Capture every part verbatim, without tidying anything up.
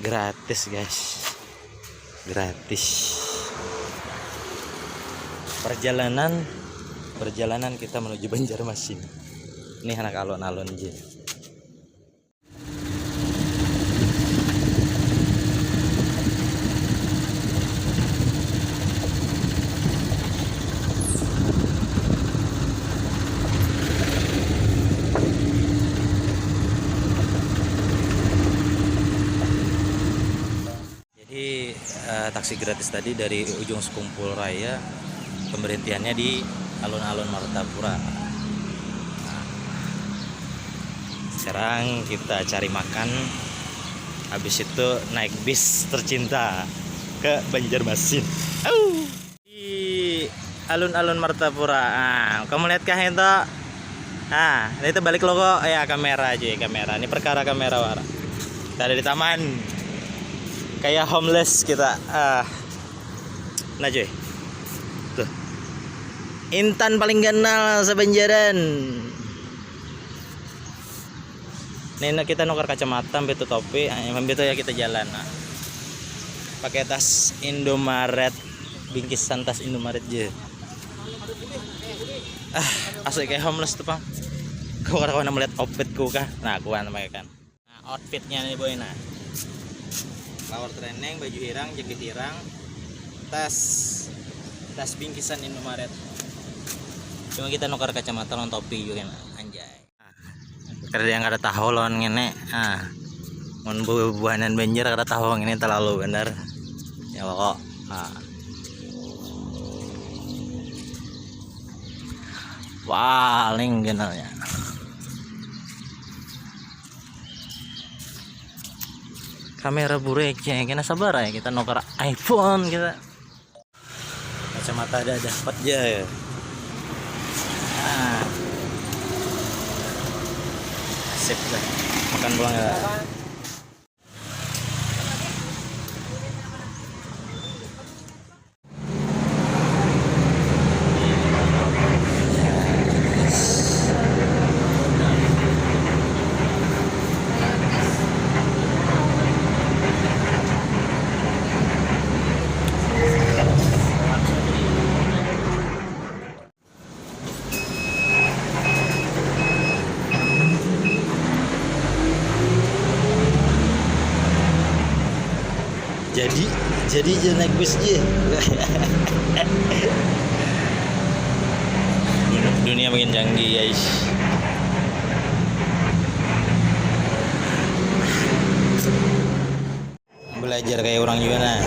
Gratis, guys. Gratis. Perjalanan perjalanan kita menuju Banjarmasin. Ini anak alon-alon je. Jadi, eh, taksi gratis tadi dari ujung Sekumpul Raya, pemberhentiannya di alun-alun Martapura. Nah, sekarang kita cari makan, habis itu naik bis tercinta ke Banjarmasin. Au! Di alun-alun Martapura. Ah, kamu lihat kah itu? Ah, itu balik logo ya, kamera aja, kamera. Ini perkara kamera, wara. Kita ada di taman. Kayak homeless kita. Ah. Nah, cuy. Tuh. Intan paling ganal sabanjaran. Nina kita nukar kacamata, ambil tuh topi, ah, ambil tuh ya kita jalan. Nah. Pakai tas Indomaret, bingkisan tas Indomaret je. Ah, asli kayak homeless tuh, pang. Kau kada kawan melihat outfitku kah? Nah, aku kan pakai kan. Nah, outfitnya nih, boy, nah. Flower training, baju hirang, jaket hirang, tas tas bingkisan Indomaret. Cuma kita nukar kacamata lawan topi juga, nah. Anjay. Kada yang kada tahu lawan ngini. Ah. Mun bubuhanan Banjar kada tahu ngini terlalu benar. Ya pokok. Ah. Paling kenalnya. Kamera burek ya, kena sabar ya kita nukar iPhone kita. Kacamata ada dapat aja ya. Nah. Sip dah. Makan pulang ya. Jadi, jadi je naik bis je. Dunia makin canggih, guys. Belajar kayak orang juga, nah.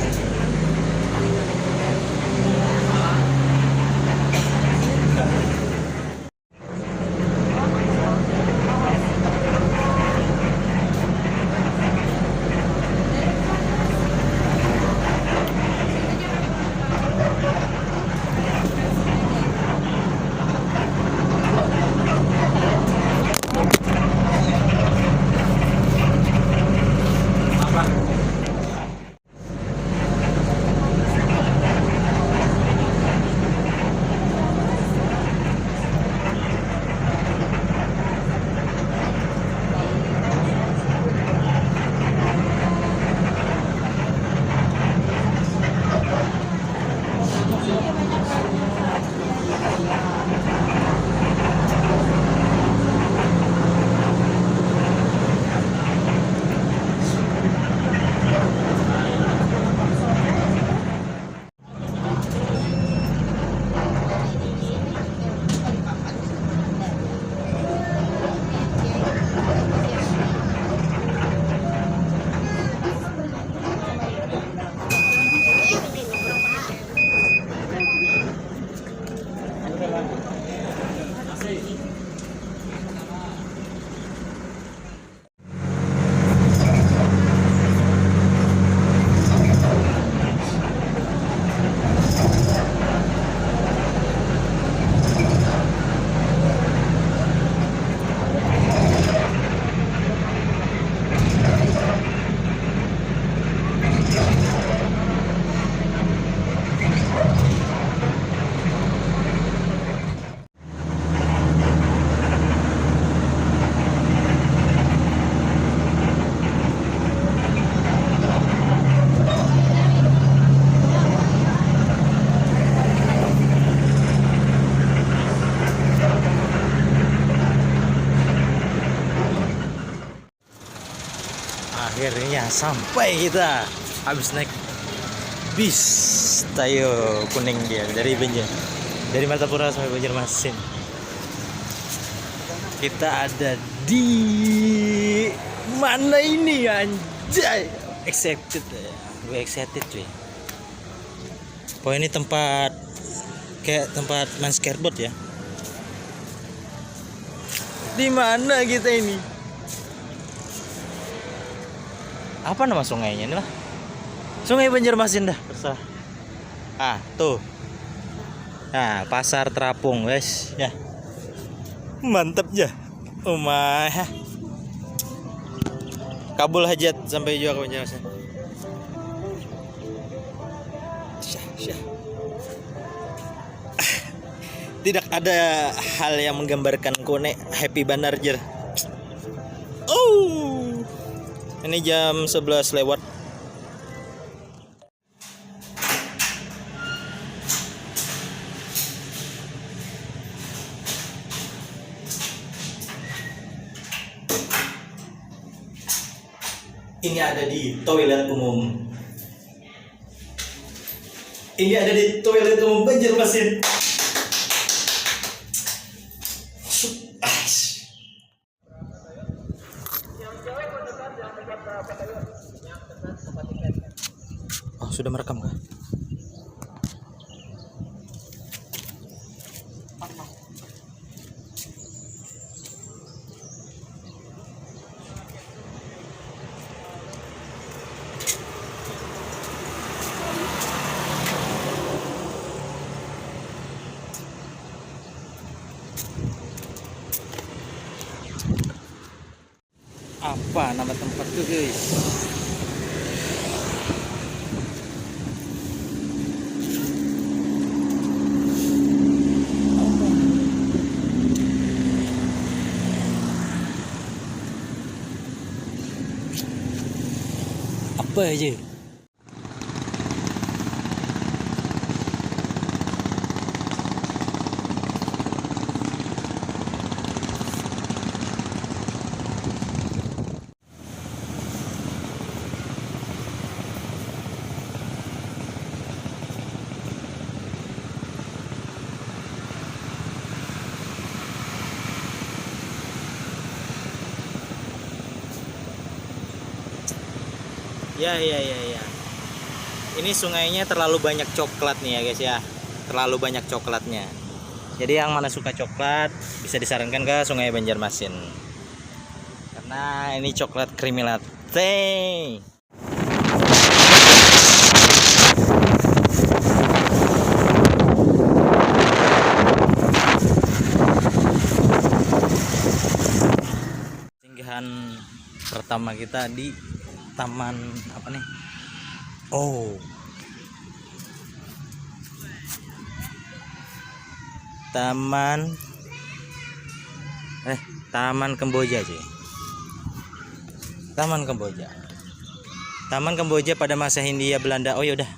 Sampai kita habis naik bis Tayo Kuning dia dari Banjar, dari Martapura sampai Banjarmasin. Kita ada di mana ini, anjay? Excited ya. Gue excited, cuy. Oh, ini tempat, kayak tempat main skateboard ya. Di mana kita ini? Apa nama sungainya ini lah? Sungai Banjarmasin dah, terserah. Ah, tuh. Nah, Pasar Terapung, guys, ya. Mantap ya. Umah. Kabul hajat sampai jua ke Banjarmasin. Syah, syah. Tidak ada hal yang menggambarkan kone happy banar, jer. Oh. Ini jam sebelas lewat. Ini ada di toilet umum. Ini ada di toilet umum Banjarmasin. Oh, sudah merekam kah? Apa nama tempat tu, guys? Apa aja? Ya, ya, ya, ya. Ini sungainya terlalu banyak coklat nih ya, guys, ya. Terlalu banyak coklatnya. Jadi yang mana suka coklat bisa disarankan ke Sungai Banjarmasin. Karena ini coklat creamy latte. Singgahan pertama kita di taman apa nih? Oh. Taman, eh, Taman Kemboja, cuy. Taman Kemboja. Taman Kemboja pada masa Hindia Belanda. Oh, ya udah.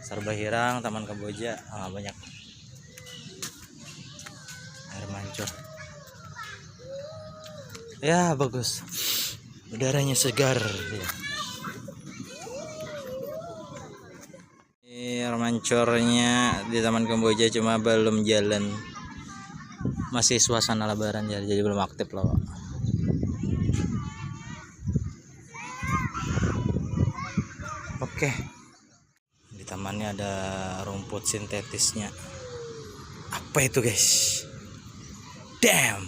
Sarba Hirang, Taman Kemboja, ah, banyak air mancur. Ya, bagus. Udaranya segar. Ya. Ini air mancurnya di Taman Kemboja, cuma belum jalan. Masih suasana lebaran ya, jadi belum aktif loh. Oke. Di tamannya ada rumput sintetisnya. Apa itu, guys? Damn.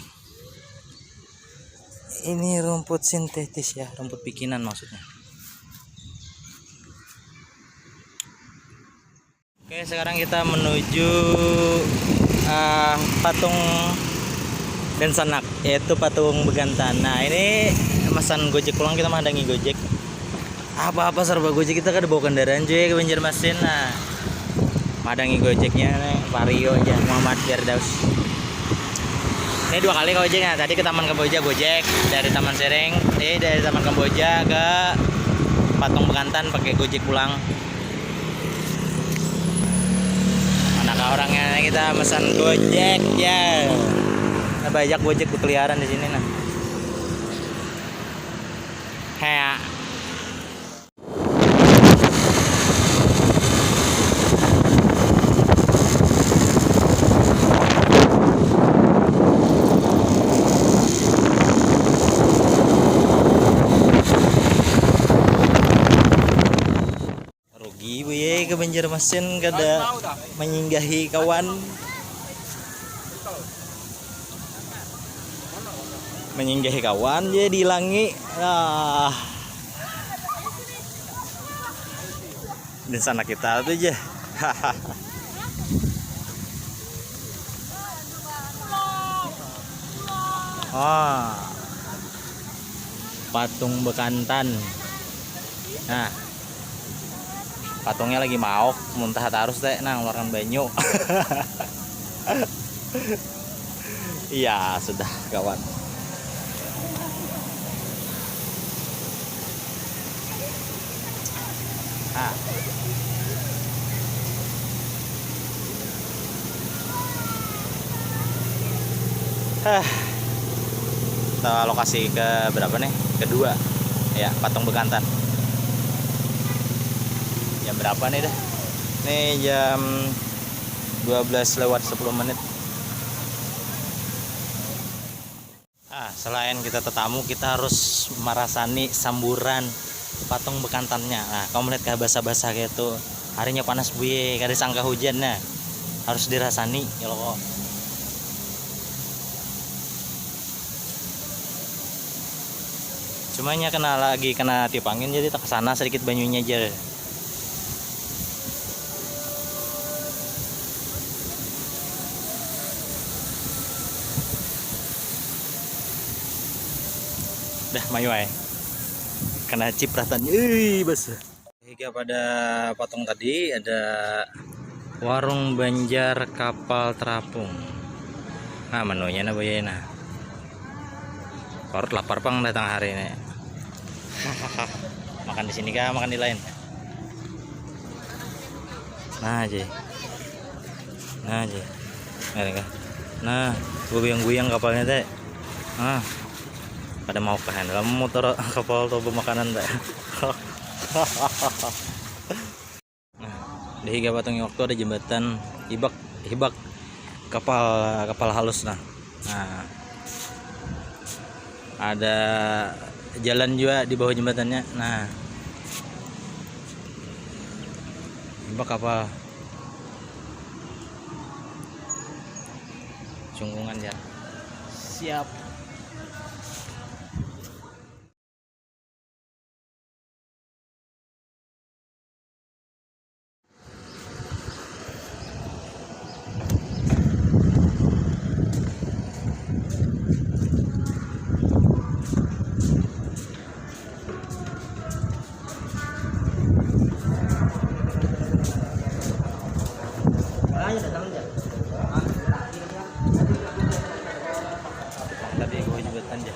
Ini rumput sintetis ya, rumput bikinan maksudnya. Oke, sekarang kita menuju, eh, patung dan sanak, yaitu patung Begantan. Nah, ini mesan Gojek pulang, kita mahadangi Gojek. Apa-apa serba Gojek, kita kada bawa kendaraan, cuy, ke Banjarmasin. Nah, mahadangi Gojeknya nih, Vario aja, Muhammad Firdaus. Ini dua kali ke Gojek. Nah, tadi ke Taman Kemboja Gojek, dari Taman Sereng, eh, dari Taman Kemboja ke Patung Bekantan pakai Gojek pulang. Manakah orangnya, kita mesan Gojek ya. Banyak Gojek berkeliaran di sini nah. Hea. Rugi bu ye ke Banjarmasin kada menyinggahi kawan. Menyinggahi kawan je diilangi. Ah. Di sana kita tu je. Ah. Patung bekantan. Nah. Patungnya lagi maok, muntah tarus teh, nah ngeluarkan banyu. Iya, sudah kawan. Ah. Hah. Kita lokasi ke berapa nih? Kedua. Ya, Patung Bekantan. Jam berapa nih dah? Nih jam dua belas lewat sepuluh menit. Ah, selain kita tetamu, kita harus merasani samburan patung bekantannya. Nah, kamu melihat kayak basah-basah gitu. Harinya panas buye, kada sangka hujannya. Harus dirasani ya lo. Cumanya kena lagi kena tiup angin jadi tak kesana sedikit banyunya aja. Dah mayu ay. Kena cipratan. Ih, bas. Higa pada patung tadi ada warung Banjar Kapal Terapung. Nah, menunya nah boya nah. Parut lapar pang datang hari ini. Makan di sini kah, makan di lain? Nah, Ji. Nah, Ji. Nah, ini kah? Nah, guyang-guyang kapalnya teh. Nah. Pada mau kah dalam motor kapal atau makanan teh. Nah, di higa patung waktu ada jembatan hibak, hibak kapal, kapal halus nah. Nah. Ada jalan juga di bawah jembatannya. Nah. Hibak kapal. Sungkungan ya. Siap. Tadi gue jembatan ya.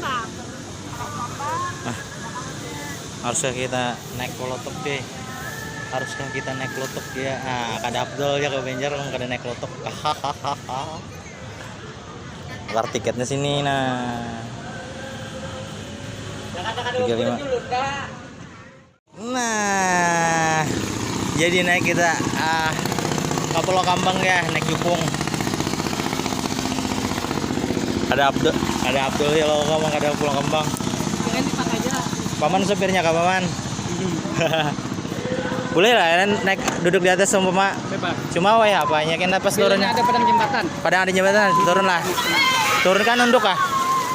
Nah, haruskah kita naik kolotok deh? Haruskah kita naik kolotok ya? Ah, kada Abdul ya ke Banjar kalau kada naik kolotok. Tukar tiketnya sini nah. Tiga lima. Nah, jadi naik kita ah ke Pulau Kambang ya, naik jukung. Ada Abdul, ada Abdul ya lo ngomong ada Pulau Kambang. Paman supirnya kah paman? Boleh lah naik duduk di atas umpama. Bebas. Cuma wayah apanya kita pas turun. Ada padang jembatan. Padang ada jembatan, turun lah. Turun kan nunduk kah?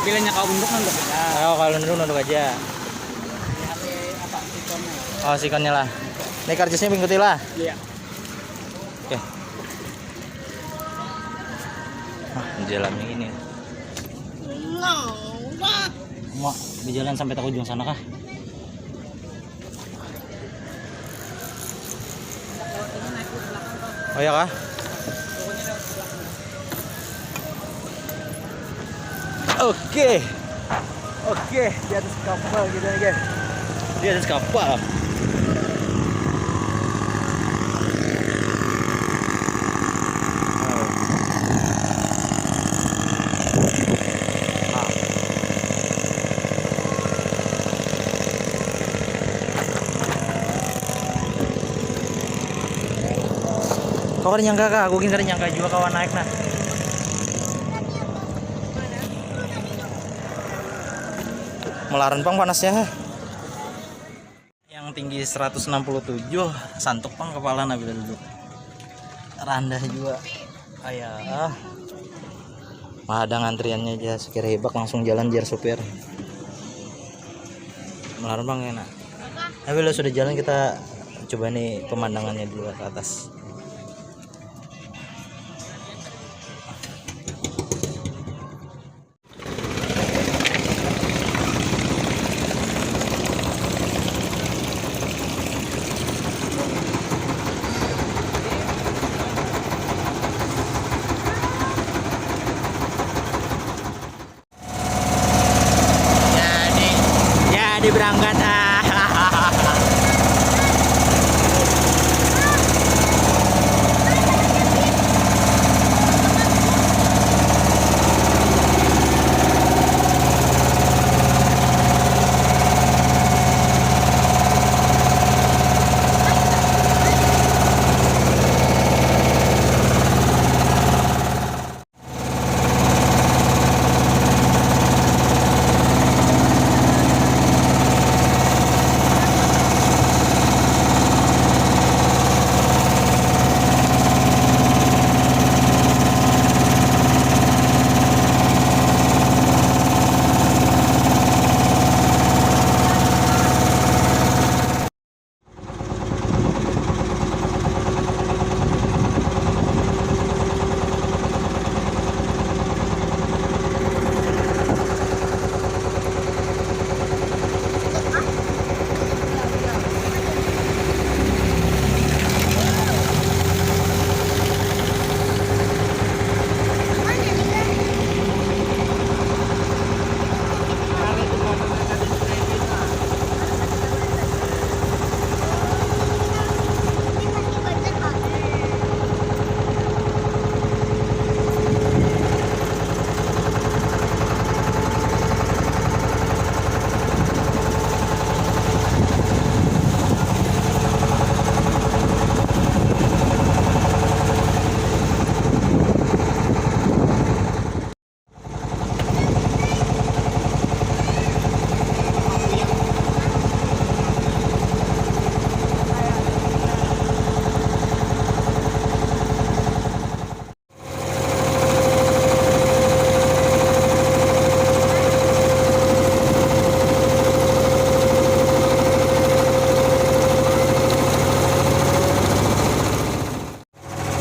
Bilanya kau nunduk nunduk. Oh, kalau nunduk nunduk aja. Oh, sikonnya lah. Ini karcisnya mengikuti lah. Iya. Oke. Ah, di dalamnya ini. Wah, di jalan sampai tak ujung sana kah? Oh ya kah? Oke. Oke, di atas kapal kita nih, guys. Di atas kapal. Kau kada nyangka kah? Aku gin kada nyangka jua kawa naik nah. Melaran pang panasnya ha. Yang tinggi seratus enam puluh tujuh, santuk pang kepala nah bila duduk. Randah jua. Ayah. Mahadang antriannya aja, sekira hibak langsung jalan jar supir. Melaran pang kena. Nah, bila sudah jalan kita coba nih pemandangannya dulu ke atas. Jadi, jadi berangkat ah.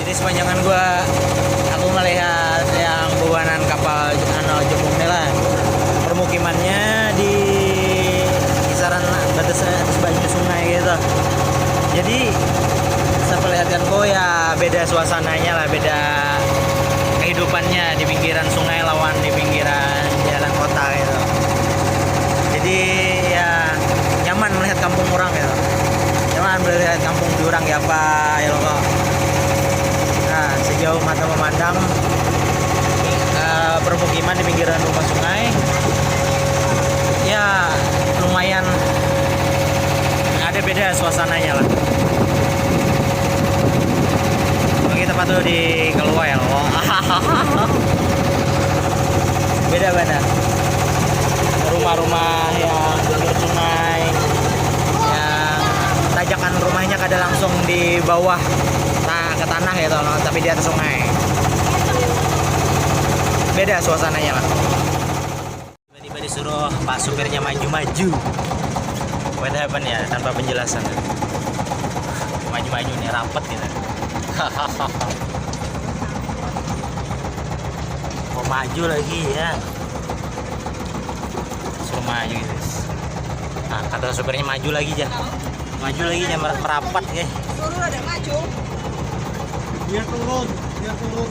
Jadi sepanjangan gua, aku melihat yang bubanan kapal anu jukung ni lah, permukimannya di kisaran batas atas banyu sungai gitu. Jadi seperlihatkanku ya beda suasananya lah, beda kehidupannya di pinggiran sungai lawan di pinggiran jalan kota gitu. Jadi ya nyaman melihat kampung orang gitu, nyaman melihat kampung di orang ya apa ya lo kok. Nah, sejauh mata memandang eh, permukiman di pinggiran rumah sungai ya lumayan ada beda suasananya lah. Oke, tempat tuh di keluar ya lo. Beda banget rumah-rumah yang pinggir sungai, yang tajakan rumahnya kada langsung di bawah ta- ke tanah gitu loh, tapi di atas sungai. Beda suasananya lah. Tiba-tiba disuruh pak supirnya maju-maju. What happened ya, tanpa penjelasan? Maju-maju nih, rapet gitu. Mau maju lagi ya. Suruh maju gitu. Nah, kata supirnya maju lagi aja. Maju lagi aja, mer- merapat ya. Suruh ada maju. Dia turun, dia turun.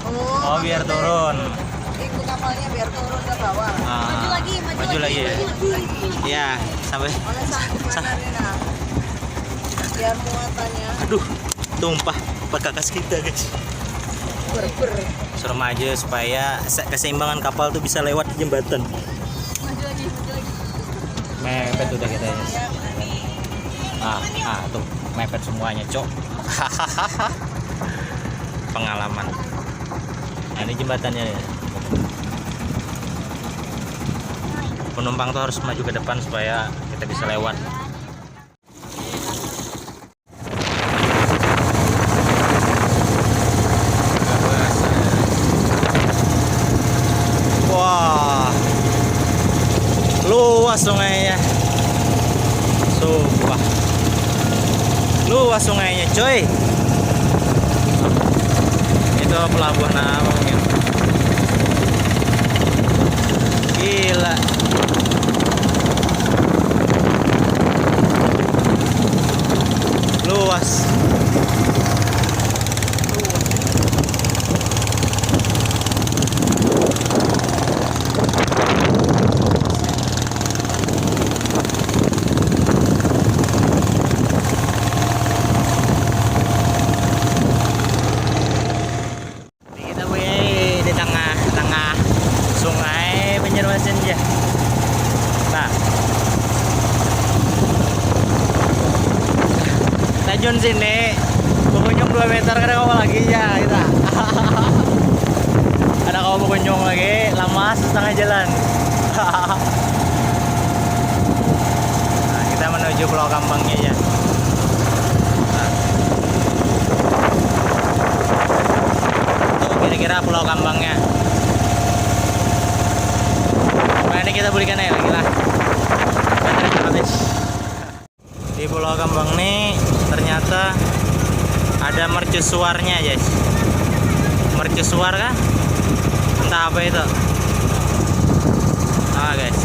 Oh, biar turun. Itu kapalnya biar turun ke bawah. Ah, maju lagi, maju, maju lagi, lagi, ya. Maju lagi. Ya, sampai. Oleh sampai sa- mana nih, nah? Biar muatannya. Aduh, tumpah perkakas kita, guys. Ber, ber. Serem aja supaya se- keseimbangan kapal tuh bisa lewat di jembatan. Maju lagi, maju lagi. Mepet udah kita, guys. Ah, ah, tuh mepet semuanya, cok. Pengalaman. Nah, ini jembatannya ya. Penumpang tuh harus maju ke depan supaya kita bisa lewat. Wah, luas sungainya. Sumpah. Luas sungainya, coy. Itu pelabuhan apa mungkin? Gila. Luas. Kita, weh, di tengah-tengah Sungai Banjarmasin ya. Nah. Tajun sini, pengunjung dua meter, kada kawa lagi ya kita. Kada kawa pengunjung lagi, lama setengah jalan. Nah, kita menuju Pulau Kambangnya ya. Nah. Tuh, kira-kira Pulau Kambangnya. Nah, ini kita bulikan aja lagi lah. Baterai habis. Di Pulau Kambang nih ternyata ada mercusuarnya, guys. Mercusuar kah? Entah apa itu. Ah, guys.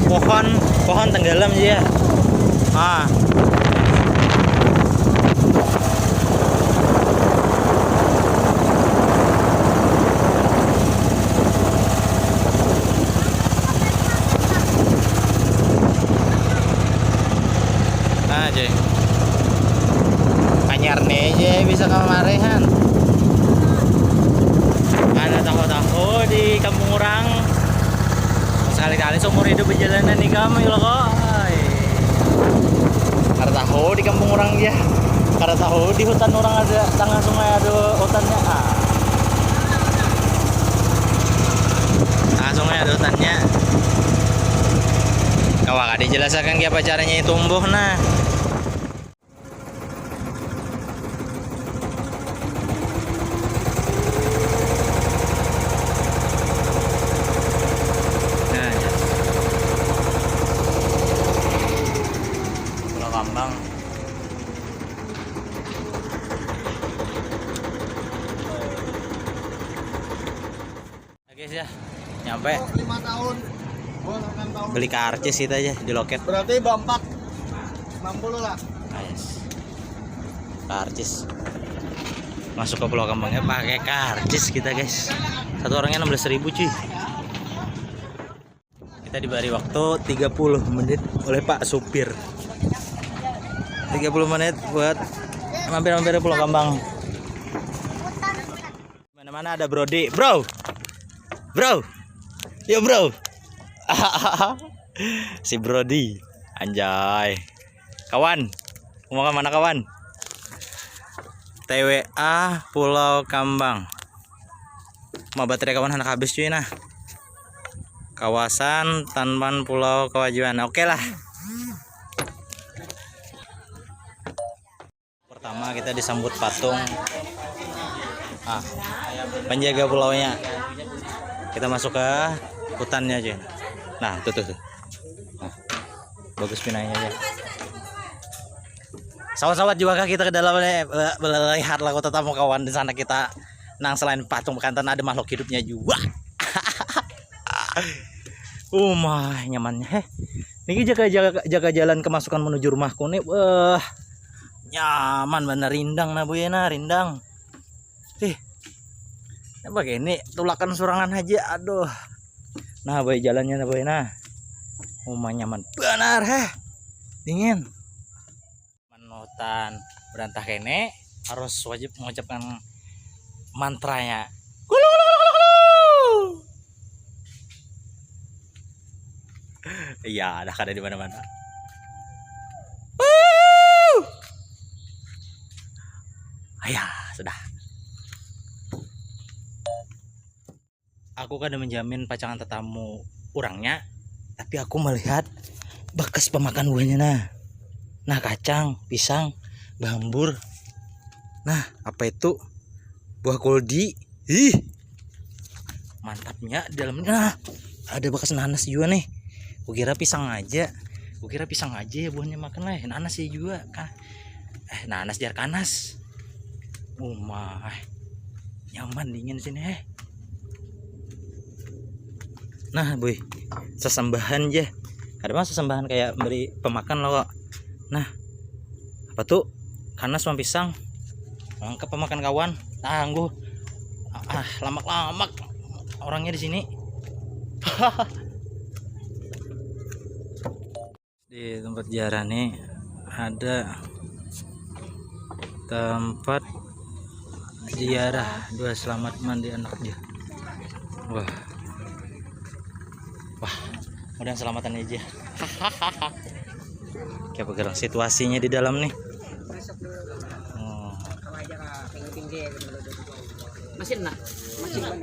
Pohon, pohon tenggelam sih ya. Ah. Nah, cuy. Anyar nih, cuy, bisa kamarihan. Kada tahu-tahu di kampung orang. Sekali-kali seumur hidup berjalanan nih kamu, ya, kok. Ai. Kada tahu di kampung orang, ya. Kada tahu di hutan orang ada tengah sungai ada hutannya. Ah. Tengah sungai ada hutannya. Kawa kada jelasakan kayak apa caranya tumbuh, nah. Nah, ya. Pulau Kambang. Oke, guys, ya. Nyampe. Lima tahun. Gua enam tahun. Beli karcis kita aja di loket. Berarti bampak enam puluh lah. Nah, yes. Karcis. Masuk ke Pulau Kambangnya pakai karcis kita, guys. Satu orangnya enam belas ribu, cuy. Kita diberi waktu tiga puluh menit oleh Pak Supir. Tiga puluh menit buat mampir-mampir di Pulau Kambang. Mana-mana ada Brodi. Bro. Bro. Yo, Bro. Si Brodi. Anjay. Kawan. Mau ke mana, kawan? T W A Pulau Kambang. Mau baterai kawan, handak habis, cuy, nah. Kawasan Tanban Pulau Kawajuan. Oke lah. Pertama kita disambut patung. Ah, penjaga pulaunya. Kita masuk ke hutannya aja. Nah, tuh, tuh, tuh. Nah, bagus pinanya aja. Sawat-sawat juga kah kita ke dalam, eh, bel-, belalihat lah, kota tamu kawan. Di sana kita nang selain patung bekantan ada makhluk hidupnya juga. Umah nyamannya, heh. Niki jaga, jaga, jaga jalan kemasukan menuju rumahku nih. Wah. Nyaman bener, rindang nah, Bu, ya, nah, rindang. Apa ini tulakan surangan aja, aduh. Nah, boy, jalannya nah, boy, nah. Uma nyaman benar, heh. Dingin. Manutan berantah kene harus wajib mengucapkan mantranya. Gulu, gulu, gulu, gulu, gulu. Iya, ada kada di mana-mana. Wuh. Ayah, sudah. Aku kada menjamin pacangan tetamu orangnya, tapi aku melihat bekas pemakan buahnya nah. Nah, kacang, pisang, bambur. Nah, apa itu? Buah goldi. Ih. Mantapnya di dalamnya. Nah, ada bekas nanas juga nih. Kukira pisang aja. Kukira pisang aja ya buahnya makan lah. Nanas ya juga. Kah. Eh, nanas jar kanas. Umah. Nyaman dingin sini, eh. Nah, boy. Sesembahan je. Kada mah sesembahan kayak beri pemakan lo kok. Nah. Apa tuh? Kanas sama pisang. Lengkap pemakan kawan. Tangguh. Ah, lamak-lamak orangnya di sini. Di tempat ziarah nih ada tempat ziarah dua selamat mandi anak dia. Wah. Wah, mudah selamatan aja. Kayak begerang situasinya di dalam nih. Oh. Masih nah. Masih nah.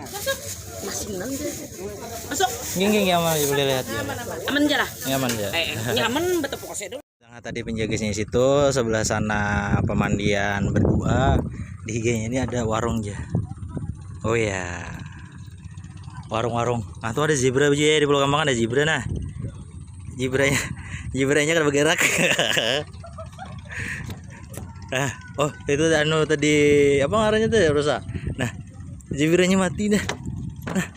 Masih nah. Masuk. Gini, gini, aman aja, boleh lihat ya. Aman aja lah. Nyaman ya. Eh, nyaman betul pokoknya dulu. Nah, tadi penjaga sini situ, sebelah sana pemandian berdua. Di higanya ini ada warung aja. Oh ya. Warung-warung. Nah, tuh ada zebra aja ya, di Pulau Gampang ada zebra nah. Zebranya, zebranya kada bergerak. Ah, oh, itu anu tadi apa ngarannya tuh ya, rusak. Nah, zebranya mati dah. Nah.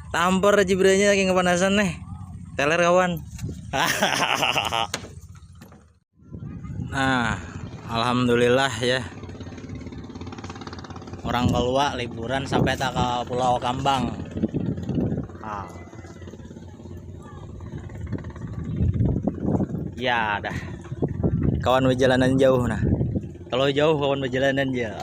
Tampar zebranya lagi kepanasan nih. Teler kawan. Nah, alhamdulillah ya. Orang keluar liburan sampai tak ke Pulau Kambang. Nah. Ya dah. Kawan perjalanan jauh nah. Kalau jauh kawan perjalanan ya.